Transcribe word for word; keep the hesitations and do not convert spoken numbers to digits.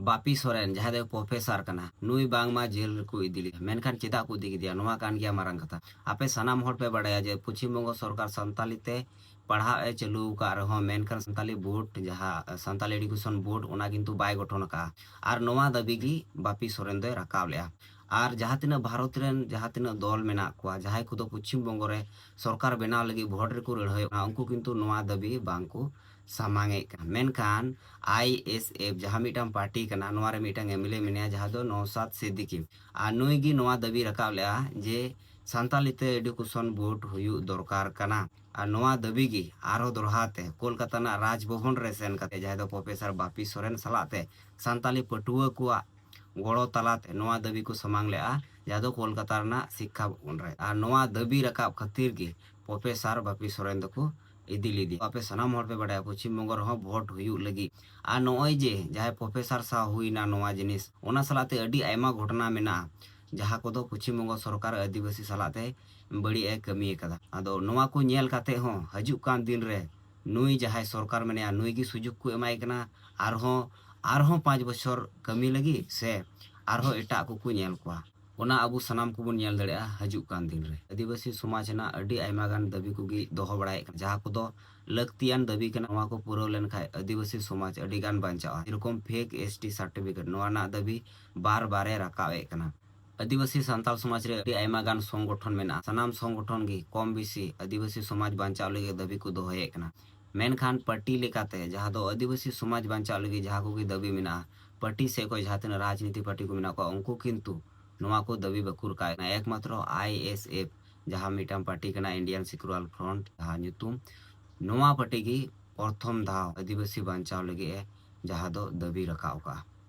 ᱵᱟᱯᱤ ᱥᱚᱨᱮᱱ, ᱡᱟᱦᱟᱸᱭ ᱫᱚ ᱯᱨᱚᱯᱷᱮᱥᱟᱨ ᱠᱟᱱᱟ, ᱱᱩᱭ ᱵᱟᱝᱢᱟ ᱡᱮᱞ ᱨᱮᱠᱚ ᱤᱫᱤ ᱞᱮᱫᱮᱭᱟ᱾ ᱢᱮᱱᱠᱷᱟᱱ ᱪᱮᱫᱟᱜ ᱠᱚ ᱤᱫᱤ ᱠᱮᱫᱮᱭᱟ, ᱱᱚᱣᱟ ᱠᱟᱱ ᱜᱮᱭᱟ ᱢᱟᱨᱟᱝ ᱠᱟᱛᱷᱟ᱾ ᱟᱯᱮ ᱥᱟᱱᱟᱢ ᱦᱚᱲ ᱯᱮ ᱵᱟᱲᱟᱭᱟ ᱡᱮ ᱯᱚᱪᱷᱤᱢ ᱵᱚᱝᱜᱚ ᱥᱚᱨᱠᱟᱨ ᱥᱟᱱᱛᱟᱞᱤ ᱛᱮ ᱯᱟᱲᱦᱟᱣ ᱮ ᱪᱟᱹᱞᱩ ᱟᱠᱟᱫ ᱨᱮᱦᱚᱸ, ᱢᱮᱱᱠᱷᱟᱱ ᱥᱟᱱᱛᱟᱞᱤ ᱵᱳᱨᱰ, ᱡᱟᱦᱟᱸ ᱥᱟᱱᱛᱟᱞᱤ ᱮᱰᱩᱠᱮᱥᱚᱱ ᱵᱳᱨᱰ, ᱚᱱᱟ ᱠᱤᱱᱛᱩ ᱵᱟᱭ ᱜᱚᱴᱷᱚᱱ ᱟᱠᱟᱫᱼᱟ᱾ ᱟᱨ ᱱᱚᱣᱟ ᱫᱟᱹᱵᱤ ᱜᱮ ᱵᱟᱯᱤ ᱥᱚᱨᱮᱱ ᱫᱚᱭ ᱨᱟᱠᱟᱵ ᱞᱮᱫᱼᱟ᱾ ᱟᱨ ᱡᱟᱦᱟᱸ ᱛᱤᱱᱟᱹᱜ ᱵᱷᱟᱨᱚᱛ ᱨᱮᱱ ᱡᱟᱦᱟᱸ ᱛᱤᱱᱟᱹᱜ ᱫᱚᱞ ᱢᱮᱱᱟᱜ ᱠᱚᱣᱟ, ᱡᱟᱦᱟᱸᱭ ᱠᱚᱫᱚ ᱯᱚᱪᱷᱤᱢ ᱵᱚᱝᱜᱚ ᱨᱮ ᱥᱚᱨᱠᱟᱨ ᱵᱮᱱᱟᱣ ᱞᱟᱹᱜᱤᱫ ᱵᱷᱳᱴ ᱨᱮᱠᱚ ᱞᱟᱹᱲᱦᱟᱹᱭᱚᱜ ᱠᱟᱱᱟ, ᱩᱱᱠᱩ ᱠᱤᱱᱛᱩ ᱱᱚᱣᱟ ᱫᱟᱹᱵᱤ ᱵᱟᱝ ᱠᱚ ᱥᱟᱢᱟᱝ ᱮᱫ ᱠᱟᱱᱟ᱾ ᱢᱮᱱᱠᱷᱟᱱ ᱟᱭ ᱮᱥ ᱮᱯᱷ, ᱡᱟᱦᱟᱸ ᱢᱤᱫᱴᱟᱝ ᱯᱟᱨᱴᱤ ᱠᱟᱱᱟ, ᱱᱚᱣᱟ ᱨᱮ ᱢᱤᱫᱴᱟᱝ ᱮᱢ ᱮᱞ ᱮ ᱢᱮᱱᱟᱭᱟ, ᱡᱟᱦᱟᱸ ᱫᱚ ᱱᱚᱣᱥᱟᱫ ᱥᱤᱫᱫᱤᱠᱤ᱾ ᱟᱨ ᱱᱩᱭ ᱜᱮ ᱱᱚᱣᱟ ᱫᱟᱹᱵᱤ ᱨᱟᱠᱟᱵ ᱞᱮᱫᱼᱟ ᱡᱮ ᱥᱟᱱᱛᱟᱞᱤ ᱛᱮ ᱮᱰᱩᱠᱮᱥᱚᱱ ᱵᱳᱨᱰ ᱦᱩᱭᱩᱜ ᱫᱚᱨᱠᱟᱨ ᱠᱟᱱᱟ᱾ ᱟᱨ ᱱᱚᱣᱟ ᱫᱟᱹᱵᱤ ᱜᱮ ᱟᱨᱦᱚᱸ ᱫᱚᱲᱦᱟ ᱛᱮ ᱠᱳᱞᱠᱟᱛᱟ ᱨᱮᱱᱟᱜ ᱨᱟᱡᱽ ᱵᱷᱚᱵᱚᱱ ᱨᱮ ᱥᱮᱱ ᱠᱟᱛᱮ, ᱡᱟᱦᱟᱸᱭ ᱫᱚ ᱯᱨᱚᱯᱷᱮᱥᱚᱨ ᱵᱟᱯᱤ ᱥᱚᱨᱮᱱ ᱥᱟᱞᱟᱜ ᱛᱮ ᱥᱟᱱᱛᱟᱞᱤ ᱯᱟᱹᱴᱷᱩᱣᱟᱹ ᱠᱚᱣᱟᱜ ᱜᱚᱲᱚ ᱛᱟᱞᱟᱛᱮ ᱱᱚᱣᱟ ᱫᱟᱹᱵᱤ ᱠᱚ ᱥᱟᱢᱟᱝ ᱞᱮᱫᱼᱟ, ᱡᱟᱦᱟᱸ ᱫᱚ ᱠᱳᱞᱠᱟᱛᱟ ᱨᱮᱱᱟᱜ ᱥᱤᱠᱠᱷᱟ ᱵᱷᱚᱵᱚᱱ ᱨᱮ᱾ ᱟᱨ ᱱᱚᱣᱟ ᱫᱟᱹᱵᱤ ᱨᱟᱠᱟᱵ ᱠᱷᱟᱹᱛᱤᱨ ᱜᱮ ᱯᱨᱚᱯᱷᱮᱥᱚᱨ ᱵᱟᱯᱤ ᱥᱚᱨᱮᱱ ᱫᱚᱠᱚ ᱤᱫᱤ ᱞᱮᱫᱮᱭᱟ᱾ ᱟᱯᱮ ᱥᱟᱱᱟᱢ ᱦᱚᱲ ᱯᱮ ᱵᱟᱲᱟᱭᱟ, ᱯᱚᱪᱷᱤᱢ ᱵᱚᱝᱜᱚ ᱨᱮᱦᱚᱸ ᱵᱷᱳᱴ ᱦᱩᱭᱩᱜ ᱞᱟᱹᱜᱤᱫ᱾ ᱟᱨ ᱱᱚᱜᱼᱚᱭ ᱡᱮ ᱡᱟᱦᱟᱸᱭ ᱯᱨᱚᱯᱷᱮᱥᱚᱨ ᱥᱟᱶ ᱦᱩᱭᱱᱟ ᱱᱚᱣᱟ ᱡᱤᱱᱤᱥ, ᱚᱱᱟ ᱥᱟᱞᱟᱜ ᱛᱮ ᱟᱹᱰᱤ ᱟᱭᱢᱟ ᱜᱷᱚᱴᱚᱱᱟ ᱢᱮᱱᱟᱜᱼᱟ, ᱡᱟᱦᱟᱸ ᱠᱚᱫᱚ ᱯᱚᱪᱷᱤᱢ ᱵᱚᱝᱜᱚ ᱥᱚᱨᱠᱟᱨ ᱟᱹᱫᱤᱵᱟᱹᱥᱤ ᱥᱟᱞᱟᱜ ᱛᱮ ᱵᱟᱹᱲᱤᱡ ᱮ ᱠᱟᱹᱢᱤ ᱟᱠᱟᱫᱟ᱾ ᱟᱫᱚ ᱱᱚᱣᱟ ᱠᱚ ᱧᱮᱞ ᱠᱟᱛᱮ ᱦᱚᱸ ᱦᱤᱡᱩᱜ ᱠᱟᱱ ᱫᱤᱱ ᱨᱮ ᱱᱩᱭ ᱡᱟᱦᱟᱸᱭ ᱥᱚᱨᱠᱟᱨ ᱢᱮᱱᱟᱭᱟ, ᱱᱩᱭ ᱜᱮ ᱥᱩᱡᱳᱜᱽ ᱠᱚ ᱮᱢᱟᱭ ᱠᱟᱱᱟ ᱟᱨᱦᱚᱸ, ᱟᱨᱦᱚᱸ ᱯᱟᱸᱪ ᱵᱚᱪᱷᱚᱨ ᱠᱟᱹᱢᱤ ᱞᱟᱹᱜᱤᱫ, ᱥᱮ ᱟᱨᱦᱚᱸ ᱮᱴᱟᱜ ᱠᱚᱠᱚ ᱧᱮᱞ ᱠᱚᱣᱟ᱾ ᱚᱱᱟ ᱟᱵᱚ ᱥᱟᱱᱟᱢ ᱠᱚᱵᱚᱱ ᱧᱮᱞ ᱫᱟᱲᱮᱭᱟᱜᱼᱟ ᱦᱤᱡᱩᱜ ᱠᱟᱱ ᱫᱤᱱ ᱨᱮ᱾ ᱟᱹᱫᱤᱵᱟᱹᱥᱤ ᱥᱚᱢᱟᱡᱽ ᱨᱮᱱᱟᱜ ᱟᱹᱰᱤ ᱟᱭᱢᱟ ᱜᱟᱱ ᱫᱟᱹᱵᱤ ᱠᱚᱜᱮ ᱫᱚᱦᱚ ᱵᱟᱲᱟᱭᱮᱫ ᱠᱟᱱᱟ, ᱡᱟᱦᱟᱸ ᱠᱚᱫᱚ ᱞᱟᱹᱠᱛᱤᱭᱟᱱ ᱫᱟᱹᱵᱤ ᱠᱟᱱᱟ᱾ ᱱᱚᱣᱟ ᱠᱚ ᱯᱩᱨᱟᱹᱣ ᱞᱮᱱᱠᱷᱟᱱ ᱟᱹᱫᱤᱵᱟᱹᱥᱤ ᱥᱚᱢᱟᱡᱽ ᱟᱹᱰᱤ ᱜᱟᱱ ᱵᱟᱧᱪᱟᱜᱼᱟ᱾ ᱡᱮᱨᱚᱠᱚᱢ ᱯᱷᱮᱠ ᱮᱥ ᱴᱤ ᱥᱟᱨᱴᱤᱯᱷᱤᱠᱮᱴ, ᱱᱚᱣᱟ ᱨᱮᱱᱟᱜ ᱫᱟᱹᱵᱤ ᱵᱟᱨ ᱵᱟᱨᱮ ᱨᱟᱠᱟᱵ ᱮᱫ ᱠᱟᱱᱟ᱾ ᱟᱹᱫᱤᱵᱟᱹᱥᱤ ᱥᱟᱱᱛᱟᱲ ᱥᱚᱢᱟᱡᱽ ᱨᱮ ᱟᱹᱰᱤ ᱟᱭᱢᱟ ᱜᱟᱱ ᱥᱚᱝᱜᱚᱴᱷᱚᱱ ᱢᱮᱱᱟᱜᱼᱟ᱾ ᱥᱟᱱᱟᱢ ᱥᱚᱝᱜᱚᱴᱷᱚᱱ ᱜᱮ ᱠᱚᱢ ᱵᱮᱥᱤ ᱟᱹᱫᱤᱵᱟᱹᱥᱤ ᱥᱚᱢᱟᱡᱽ ᱵᱟᱧᱪᱟᱣ ᱞᱟᱹᱜᱤᱫ ᱫᱟᱹᱵᱤ ᱠᱚ ᱫᱚᱦᱚᱭᱮᱫ ᱠᱟᱱᱟ᱾ ᱢᱮᱱᱠᱷᱟᱱ ᱯᱟᱨᱴᱤ ᱞᱮᱠᱟᱛᱮ, ᱡᱟᱦᱟᱸ ᱫᱚ ᱟᱹᱫᱤᱵᱟᱹᱥᱤ ᱥᱚᱢᱟᱡᱽ ᱵᱟᱧᱪᱟᱣ ᱞᱟᱹᱜᱤᱫ ᱡᱟᱦᱟᱸ ᱠᱚᱜᱮ ᱫᱟᱹᱵᱤ ᱢᱮᱱᱟᱜᱼᱟ, ᱯᱟᱨᱴᱤ ᱥᱮᱫ ᱠᱷᱚᱱ ᱡᱟᱦᱟᱸ ᱛᱤᱱᱟᱹᱜ ᱨᱟᱡᱽᱱᱤᱛᱤ ᱯᱟᱨᱴᱤ ᱠᱚ ᱢᱮᱱᱟᱜ ᱠᱚᱣᱟ, ᱩᱱᱠᱩ ᱠᱤᱱᱛᱩ ᱱᱚᱣᱟ ᱠᱚ ᱫᱟᱹᱵᱤ ᱵᱟᱠᱚ ᱨᱟᱠᱟᱵ ᱮᱫ ᱠᱟᱱᱟ᱾ ᱮᱠᱢᱟᱛᱨᱚ ᱟᱭ ᱮᱥ ᱮᱯᱷ, ᱡᱟᱦᱟᱸ ᱢᱤᱫᱴᱟᱝ ᱯᱟᱨᱴᱤ ᱠᱟᱱᱟ, ᱤᱱᱰᱤᱭᱟᱱ ᱥᱤᱠᱩᱞᱟᱨ ᱯᱷᱨᱚᱱᱴ ᱡᱟᱦᱟᱸ ᱧᱩᱛᱩᱢ, ᱱᱚᱣᱟ ᱯᱟᱨᱴᱤ ᱜᱮ ᱯᱨᱚᱛᱷᱚᱢ ᱫᱷᱟᱣ ᱟᱹᱫᱤᱵᱟᱹᱥᱤ ᱵᱟᱧᱪᱟᱣ ᱞᱟᱹᱜᱤᱫ ᱮ ᱡᱟᱦᱟᱸ ᱫᱚ ᱫᱟᱹᱵᱤ ᱨᱟᱠᱟᱵ ᱟᱠᱟᱫᱼᱟ᱾